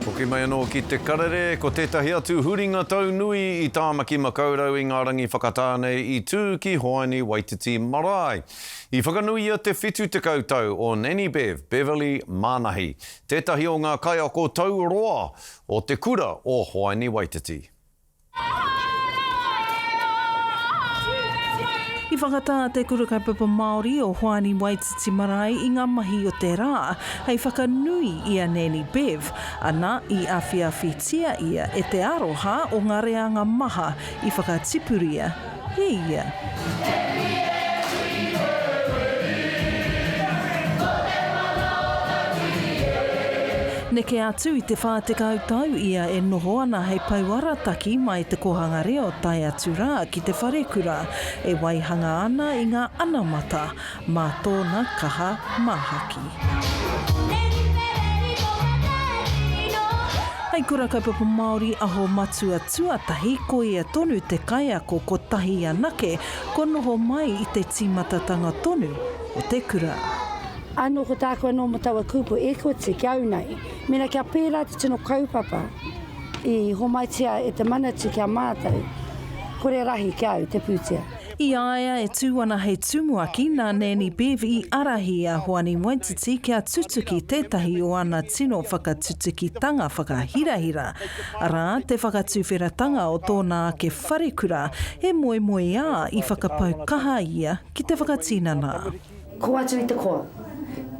Hoki mai anō ki te karere, ko tētahi atu huringa tau nui i Tāmaki Makaurau i ngā rangi whakatā nei i tū ki Hoani Waititi Marae. I whakanuia te 70 tau o Nanny Bev, Beverly Mānahi, tētahi o ngā kaiako tau roa o te kura o Hoani Waititi. I whakatā te Kura Kaupapa Māori o Hoani Waititi Marae i ngā mahi o te rā hei whakanui i a Nanny Bev, ana i awhiawhitia ia e te aroha o ngā reanga maha i whakatipuria e ia. Neke atu i te 40 tau ia e noho ana hei pou arataki mai te kōhanga reo tae atu rā ki te wharekura e waihanga ana i ngā anamata mā tōna kaha māhaki. Hei kura kaupapa Māori aho matua tuatahi, ko ia tonu te kaiako kotahi anake kua noho mai i te tīmatatanga tonu o te kura. Anō ko tāku anō mō taua kupu equity ki au nei, mēnā kia pērā te tino kaupapa i homaitia e te Manatū ki a mātou, kore rahi ki au te pūtea. I a ia e tū ana hei tumuaki, nā Nanny Bev i ārahi a Hoani Waititi kia tutuki tētahi o ana tino whakatutukitanga whakahirahira, arā, te whakatuwheratanga o tōna ake wharekura, he moemoeā i whakapau kaha ia ki te whakatinana. Kō atu i te koa.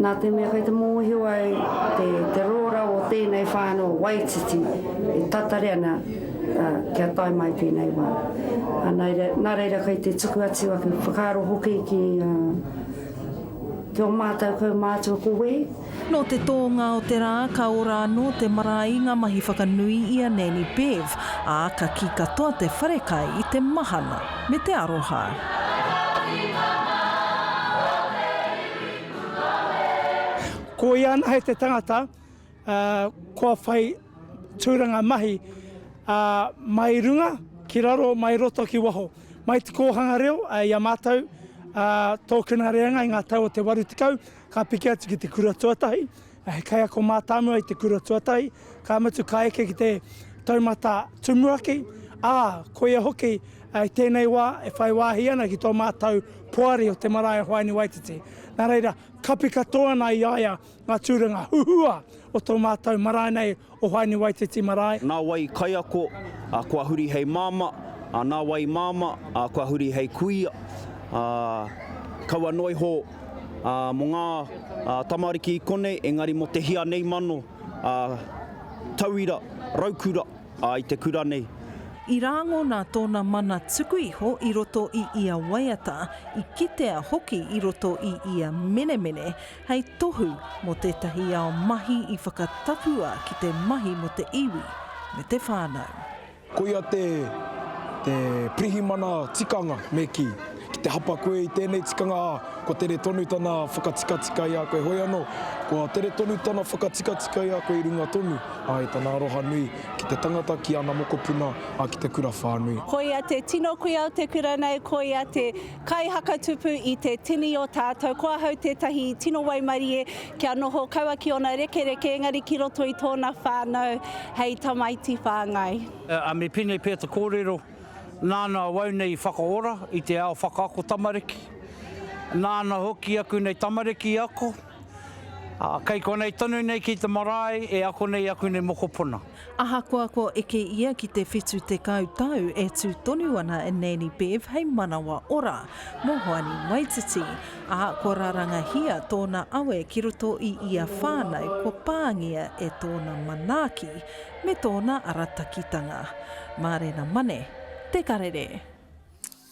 Nā te mea kei te mōhio au te, te rōra o tēnei whānau o Waititi e tatari ana kia tae mai tēnei wā. Nā reira, nā reira kei te tuku atu aku whakaaro hoki ki, ki ō mātou kaumātua ko Wehi. Nō te tōnga o te rā, ka ora anō te marae i ngā mahi whakanui i a Nanny Bev, ā, ka kī katoa te wharekai i te mahana me te aroha. Ko ia anahe te tangata kua whai tūranga mahi mai runga ki raro, mai roto ki waho. Mai te kōhanga reo i a mātou tōku nā reanga i ngā tau o te 80, Ka piki atu ki te kura tuatahi, he kaiako mātāmua i te kura tuatahi, ka mutu ka eke ki te taumata tumuaki, ā, koia hoki i tēnei wā e whai wāhi ana ki tō mātou poari o te marae o Hoani Waititi. Nā reira, kapi katoa ana i a ia ngā tūranga huhua o tō mātou marae nei o Hoani Waititi Marae. Nā wai kaiako, ā, kua huri hei māmā, ā, nā wai māmā, ā, kua huri hei kuia, ā, kaua noa iho, ā, mō ngā, ā, tamariki i konei, engari mō te hia nei mano, ā, tauira, raukura, ā, i te kura nei. I rāngona tōna mana tuku iho i roto i ia waiata, i kitea hoki i roto i ia menemene, hei tohu mō tētahi ao mahi i whakatapua ki te mahi mō te iwi me te whānau. Koia te, te pirihimana tikanga, me kī. Ki te hapa koe i tēnei tikanga, ā, kua tere tonu tana whakatikatika i a koe. Hoi anō, kua tere tonu tana whakatikatika i a koe i runga tonu, ā, i tana aroha nui ki te tangata, ki ana mokopuna, ā, ki te kura whānui. Koia te tino kuia o te kura nei, koia te Kaihakatupu i te tini o tātou, ko ahau tētahi i tino waimarie kia noho kaua ki ōna rekereke engari ki roto i tōna whānau hei tamaiti whāngai. A me pēnei pea te kōrero, nāna awau nei i whakaora i te ao whakaako tamariki, nāna hoki aku nei tamariki i ako, ā, kei konei tonu nei ki te marae e ako nei aku nei mokopuna. Ahakoa kua eke ia ki te 70 tau, e tū tonu ana a Nanny Bev hei manawa ora mō Hoani Waititi, ā, kua rarangahia tōna awe ki roto i ia whānau kua pāngia e tōna manaaki me tōna aratakitanga. Mārena Mane, Te Karere.